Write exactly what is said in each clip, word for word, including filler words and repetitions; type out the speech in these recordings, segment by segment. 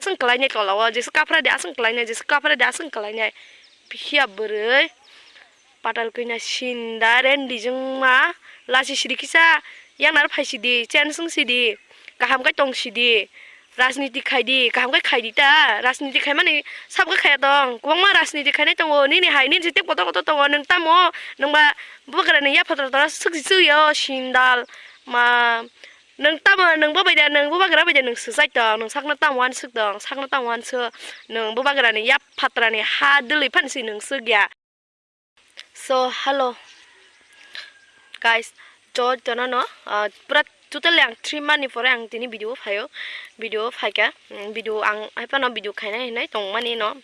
Aswng kwlainai tola o, jesu kaphra de aswng kwlainai, jesu kaphra de aswng kwlainai. Phiya bwrwi patal kwina sinda rendi jwngma lasi sidi kisa yang nar phai sidi, chen swng sidi, kaham khe tong sidi, rajniti khai di, kaham khe khai di ta, rajniti khai mani sabo khe khaya tong, kwbangma rajniti khainai tongo, nini hai nini se tei kotor kotor tongo, nwng tamo nwng ba bubagra ni yapha tora tora swk si swk yo sindal ma. Nwng tamo, nwng bo bai da, nwng bubagra bai da, nwng swsai tong, nwng sakno tamo uan swk tong, sakno tamo uan swk, nwng bubagra ni yak phatrani ha dwlwi phano si nwng swk ya. So, hello guys, jotono no, ah, pura totally ang three month ni pore ang tini video phaio, video phaikha, mm, video ang hai phano video khainai hinai tongmani no.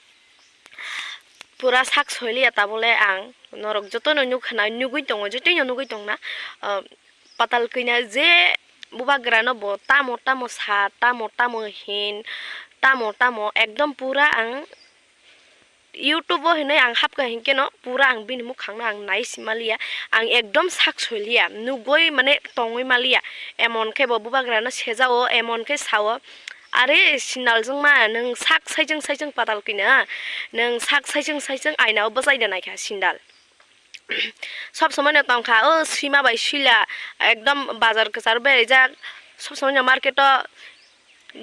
Pura sak soiliya tabole ang norok jotono nukha na, nugui tongo, jotoino nugui tongna, ah, patal kwina je bubagrano bo tamo tamo sa, tamo tamo hin, tamo tamo ekdom pura ang YouTube o hinui ang hapkha hinkhe no pura ang bini mukhangno ang nai si maliya, ang ekdom sak soiliya, nugui mane tongui maliya, emon khe bo bubagrano sejao, emon khe sao, "Are sindal jwngma, nwng sak saichwng saichwng patal kwina, nwng sak saichwng saichwng aina o bwchai da naikha sindal." Sob somoi no tongkha o sima bai sila, ekdom bazar kwcharo beraijak, sob somoi no market o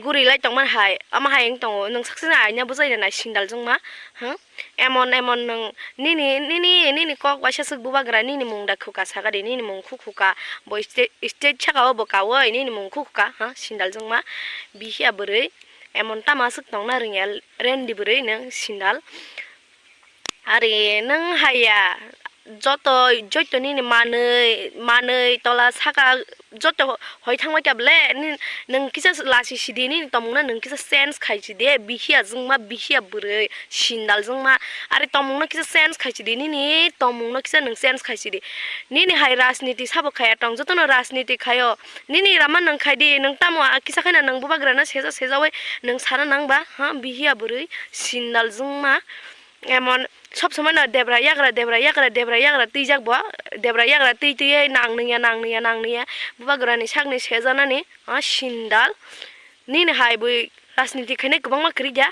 guri lai tongmani hai, omo hai wng tongo, nwng saksa aina bwchai da nai sindal jwngma, huh? Emon emon nwng nini, nini, nini kok waisa swk bubagra nini mung da khuka sakadi, nini mung khu khuka, bo stage, stage saka o bo kaui nini mung khu khuka, huh? Sindal jwngma, bihiya bwrwi, emon tamo aswk tongna rwngya rendi bwrwi nwng sindal. Ari nwng haiya, joto, joto nini manwi, manwi tola saka joto hoi thangbai kha bole, ni-, nwng kisa lasi sidi, nini tongmungno nwng kisa change khai sidi, bihiya jwngma, bihiya bwrwi, sindal jwngma, ari tongmungno kisa change khai sidi, nini tongmungno kisa nwng change khai sidi. Nini hai rajniti sabo khaya tong, jotono rajniti khaio, nini rama nwng khai di, nwng tamo a kisa khaina nwng bubagrano seja sejaui nwng sana nang ba, ha, bihiya bwrwi, sindal jwngma. Emon sob somoi no debra yagra, debra yagra, debra yagra twijak bo, debra yagra twi twiwi nang nungya, nang nungya, nang nungya, bubagrani sakni sejanani, ah, sindal. Nini hai bui rajniti khainai kwbangma kwrwi ya.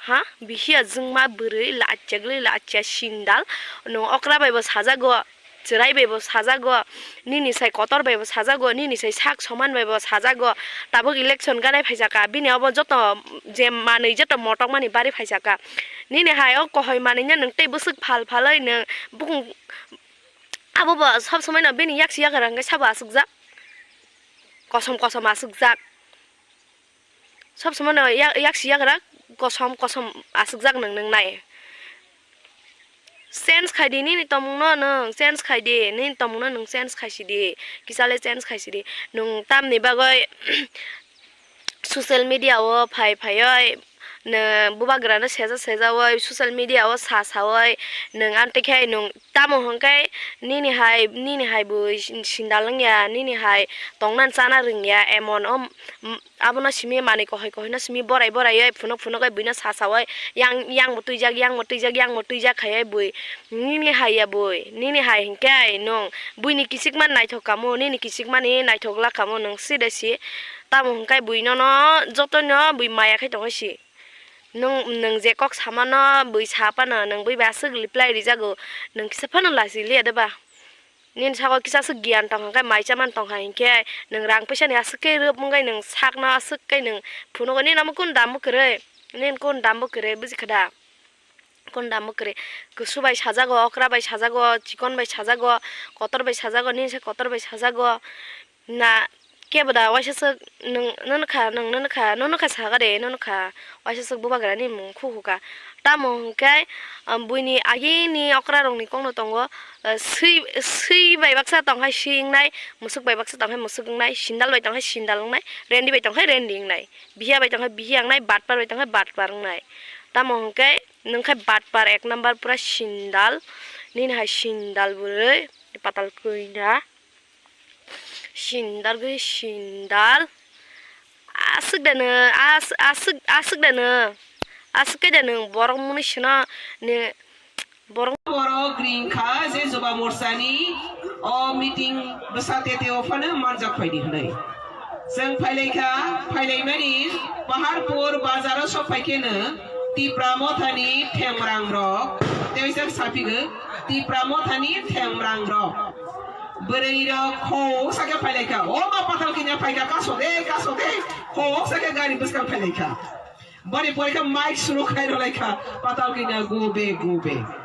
Ha, bihiya jwngma bwrwi lachya glwi lachya sindal. Nwng okra bai bo sajago. Chwrai bai bo sajago, nini sai kotor bai bo sajago, nini sai sak soman bai bo sajago. Tabuk election ganai phaisaka, bini obo joto je manwi joto motokmani bari phaisaka. Nini hai o kohoi manwino nwng tei bwswk phal phalwi nwng bukung abo bo sob somoi no bini yaksi yagra hwnkhe sabo aswkjak, kosom kosom aswkjak. Sob somoi no yak-, yaksi yagra kosom kosom aswkjak nwng nwngnai. Change khai di nini tongmungno nwng, change khai di nini tongmungno nwng, change khai sidi. Kisa le change khai sidi. Nwng tamni bagwi social media o phai phaiwi nwng bubagrano seja sejawi social media o sa sawi nwng amtwi khe nwng tamo hwnkhe nini hai, nini hai bo sin-, sindal wngya, nini hai tongna chana rwngya, emon o, m-, abono simi manwi kohoi kohoino simi borai borai phunuk phunuk oi buino sa sawi yang, yang bo twijak, yang bo twijak, yang bo twijak khaiwi bui nini hai ya bui, nini hai hinkhe nwng buini kichikma naithok kamo, nini kichikmani naithok la kamo nwng sida si, tamo hwnkhe bui nono jotono bui maya khai tongwi si. Nwng, nwng je kok samano bui sa phano nwng bui bai aswk reply rijago, nwng kisa phano lachi liya de ba? Nini saka kisa aswk giyan tong kha khe mai cha man tong kha hinkhe nwng rang puisa ni aswk khe rwp wngwi nwng sakno aswk khe nwng phunugo, nini omo kun dam bo kwrwi, nini kun dam bo kwrwi buji kha da? Kun dam bo kwrwi, kusu bai sajago, okra bai sajago, chikon bai sajago, kotor bai sajago, nini se kotor bai sajago. Na kebo da waisa swk nwng, nono kha, nwng nono kha, nono kha saga de, nono kha waisa swk bubagra ni mung khu khu kha. Tamo hwnkhe, um, buini agini okra rokni kokno tongo, uh, swi, swi bai baksa tong hai swi wngnai, musuk bai baksa tong hai musuk wngnai, sindal bai tong hai sindal wngnai, rendi bai tong hai rendi wngnai, bihiya bai tong hai bihiya wngnai, batpar bai tong hai batpar wngnai. Tamo hwnkhe nwng khe batpar ek number pura sindal, nini hai sindal bwrwi patal kwina. Sindal gwi sindal. Aswk da nw, as-, aswk, aswk da nw. Aswk khe da nwng borok mwnwi sino ni borok. Borok ring kha je Joba Morcha ni o meeting bwsa tete o phano manjak phai di hwnwi. Chwng phailaikha, phailaimani Paharpur bazaro sok phaikheno Tipra Mothani themrang rok, tei sak saphigw Tipra Mothani themrang rok. Bwrwi rok khok sake phailaikha, o ma patal kinya phaikha, kaso de, kaso de, khok sake gari bwskang phailaikha. Boni pore khe mic suru khai rwlai kha, patal kinya go back, go back.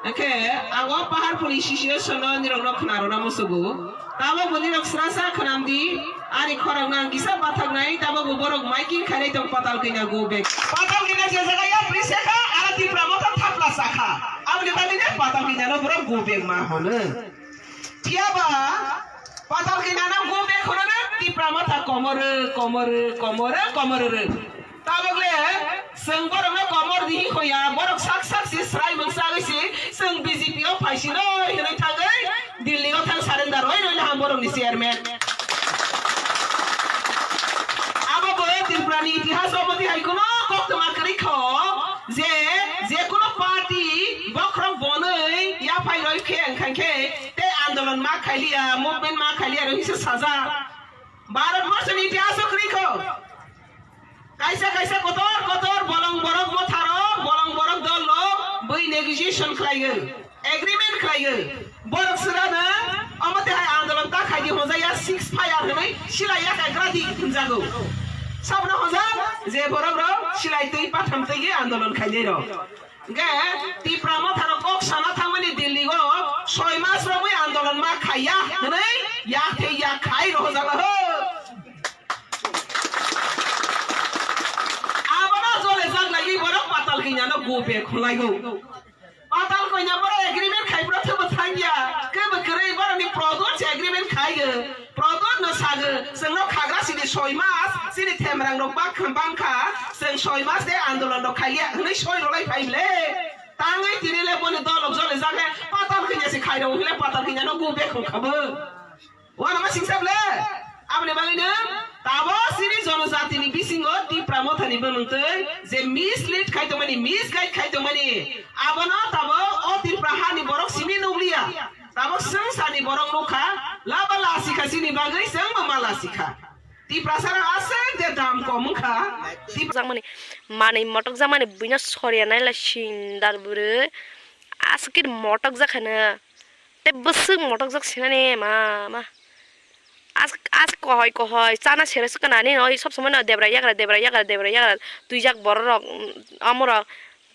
Hwnkhe ang o Paharpurni situation no nirok no khna rwna musugo. Tamo bo nirok sra sra khna di, ani khorang no ang kisa bathak nai, tamo bo borok miking khai nai tong patal kinya go back. Patal kinya je jaga yapri se kha, ara Tipra Motha thapla sa kha. Aboni bagwi ne patal kinya no borok go back ma hono. Phiya ba patal kinya no go back hono na Tipra Motha komor, komor, komor, komor. Tabok le, chwng borokno komor di hoya, borok sak sak si srai mung sagwi si, chwng B J P o phaisino hinwi thangwi Delhi o thang surrender oi roi naham borokni chairman. Abo bo Tripura ni itihas o moti hai kuno koktwma kwrwi kho, je, je kuno party bokhorok bonwi yaphai roi khe wngkha khe tei andolon ma khailiya, movement ma khailiya roi se sajak. Bharat borso ni itihas o kwrwi kho. Kaisa kaisa kotor kotor bolong borok motharo, bolong borok dol rok bui negotiation khlaiyo, agreement khlaiyo. Borok sirano omo tei hai andolon ta khaidi honjaya six fire hwnwi silai ya kaigra di hinjago. Sabno honjak je borok rok silai twi patham twi andolon khainai rok. Hwnkhe Tipra Mothano kok sana thangmani Delhi o soi mas romwi andolon ma khaiya hwnwi yak thei yak khai rohorjak laho. Abono jole jak lagi borok patal kinyano go back khulaigo. Patal kinya borok agreement khai borok thebo thangya, kebo kwrwi borokni product se agreement khaigo. Prodot no sago, chwngno khagra sini soi mas, sini themrang rok bak kham bang kha, chwng soi mas de andolon rok khaiya, hwnwi soi rwlai phai le. Tangwi tini le boni dolok jole jage, patal kinya se khai rw hile patal kinya no go back hwn kha bo. Wana ma singsa ble. Aboni bagwi no tabo sini jonojatini bisingo Tipra Mothani bwmwng twi je mislead khai tongmani, misguide khai tongmani, abono tabo o Tipra hani borok simi nukliya. Tabok swngcharni borok nukha, laba lasikha chini bagwi chwngbo ma lasikha. Tiprasa rok aswk de dam kom wngkha. Tip- Jakmani manwi motok jakmani buino soriya naila sindar bwrwi aswk khe motok jakhano. Tei bwswk motok jak sinani ma ma. Aswk aswk kohoi kohoi chana sero swkana nini oi sob somoi no debra yagra debra yagra debra yagra twijak borok rok, mm, amorok.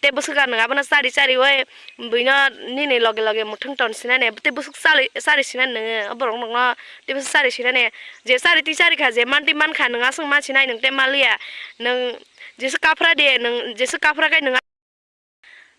Tei bwswk ang nwng abono chari chari oi buino nini loge loge mwthwng ton sinani tei bwswk chari chari sinani nwng o borok nokno tei bwswk chari sinani je chari twi chari kha je mantwi mankha nwng aswk ma sinai nwng tei maliya nwng jeswk kaphra de nwng jeswk kaphra khe nwng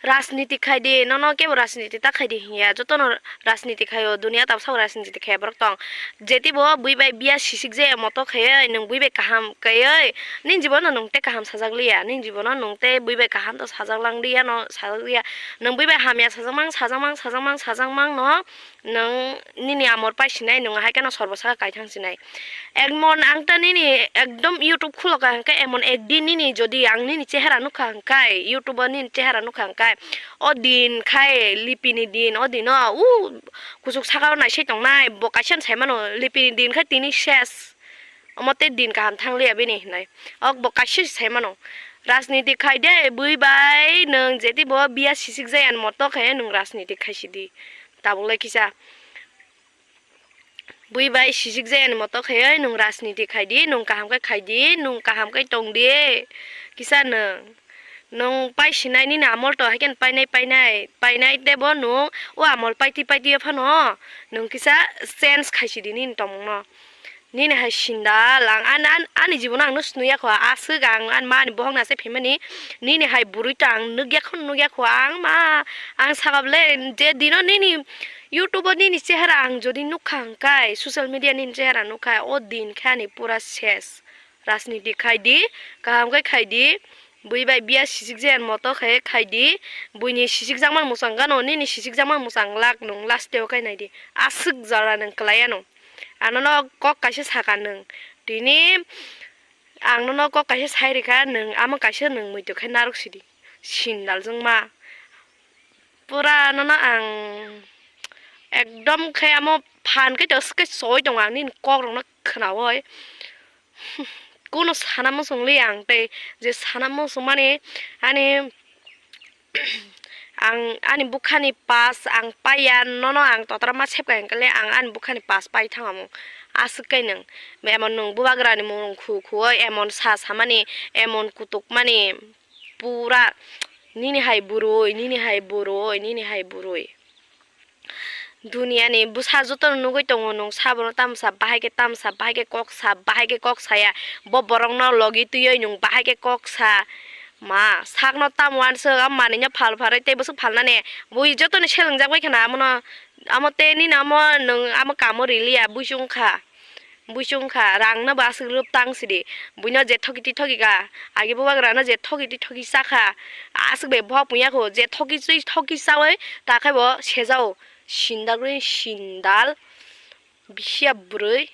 rajniti khai di nono kebo rajniti ta khai di hinya jotono rajniti khaio dunia tabsao rajniti khaya borok tong. Jetibo bui bai biya sisik jaya moto khayoi nwng bui bai kaham kaioi nini jibono nwng tei kaham sajak liya nini jibono nwng tei bui bai kaham to sajak lang liya no sajak liya nwng bui bai hamya sajak mang sajak mang sajak mang sajak mang no nwng nini amor pai sinai nwng hai kheno sorbo saka kaithang sinai. Emon ang ta nini ekdom YouTube khulo ka hwnkhe emon ekdin nini jodi ang nini chehara nukha hwnkhe YouTube o nini chehara nukha hwnkhe o din khai lipini din o dino u kuchuk saka o naisai tongnai bo kaisa no saimano lipini din khai tini ses omo tei din kaham thangliya bini hinwi ok bo kaisa se saimano rajniti khai de bui bai nwng jeti bo biya sisik jaya ni moto khe nwng rajniti khai sidi tabuk lai kisa. Bui bai sijik jaya ni moto khe oi nwng rajniti khai di nwng kaham khe khai di nwng kaham khe tong di kisa nwng nwng pai sinai nini amol to hai khe painai painai painai tebo nwng o amol paiti paiti o phano nwng kisa change khai sidi nini tongmung no nini hai sinda lang ani ani ani jibono ang no swnwi ya kho aswk ang ani ma ni bohok ni aswk phaimani nini hai bwrwi to ang nukya kho nukya kho ang ma ang saka bwle je dino nini YouTube o nini chehara ang jodi nukha hwnkhe, social media nini chehara nukha, o din khe ani pura ses. Rajniti khai di, kaham khe khai di, bui bai biya sijik jaya ni moto khe khai di, buini sijik jakmani mwchang gano, nini sijik jakmani mwchang lak nwng last o khe nai di. Aswk jora nwng kwlai ano. Ano no kok kaisa saka nwng. Tini ang nono kok kaisa sai rikha, nwng amo kaisa nwng muitu khe narwk sidi. Sindal jwngma. Pura nono ang ekdom khe amo phan khe to swkhe soi tongo ang nini kok rokno khnaui. Kuno sana muchungli ang tei je sana muchungmani ani ang ani bukhani pas ang paiya nono ang totra ma sepka hingkhe ang ani bukhani pas pai thangmung aswk kai nwng emon nwng bubagrani mung khu khu emon sa samani emon kutuk mani pura nini hai burui nini hai burui nini hai burui. Duniani bwsa jotono nugwi tongo nwng sabono tamsa bahai khe tamsa bahai khe koksa bahai khe kok saya bo borokno logi twiwi nwng bahai khe koksa ma sakno tamo uansuk a manwino phal pharwi tei bwswk phalnani bui jotoni selengjak bai kheno amono amo tei nini amo nwng amo kamo riliya buisong kha. Buisong kha rangno bo aswk rwp tang sidi buino je thoki twi thoki kha agi bubagrano je thoki twi thoki cha kha aswk bai bohok wngya kho je thoki twi thoki chawi ta khe bo sejao sindal rwi sindal bisiya bwrwi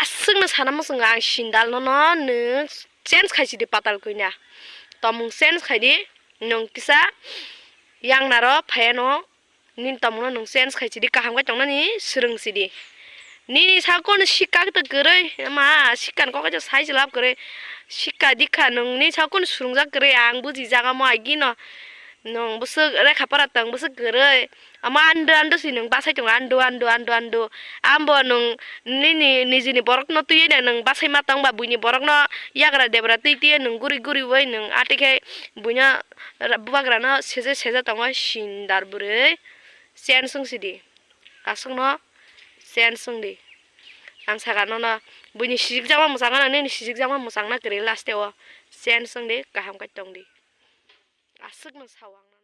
aswkno sana muchungo ang sindal nono nwng change khai sidi patal kwina tomung change khai di nwng kisa yangnaro phaiano. Nini tongmungno nwng change khai sidi kaham khe tongnani swrwng sidi. Nini sakno sikka khe kwrwi ma sikka ni kok sai se lab kwrwi sikka dikha nwng nini sakno swrwngjak kwrwi ang bujijak omo agino nwng bwswk rekha para tong bwswk kwrwi omo ando ando si nwng bachai tongo ando ando ando ando ambo nwng nini nijini borokno twiwi nwng bachai ma tongba buini borokno yagra debra twi twi nwng guri guri bai nwng atikhe buino. Bubagrano seje seje tongo sindar bwrwi. Chen swngsi di. Aswkno chen swngdi. Ang saka nono buini sijikjakma mwchangna nini sijikjakma mwchangna kwrwi last o. Chen swngdi kaham khe tongdi. Aswkno sao ang.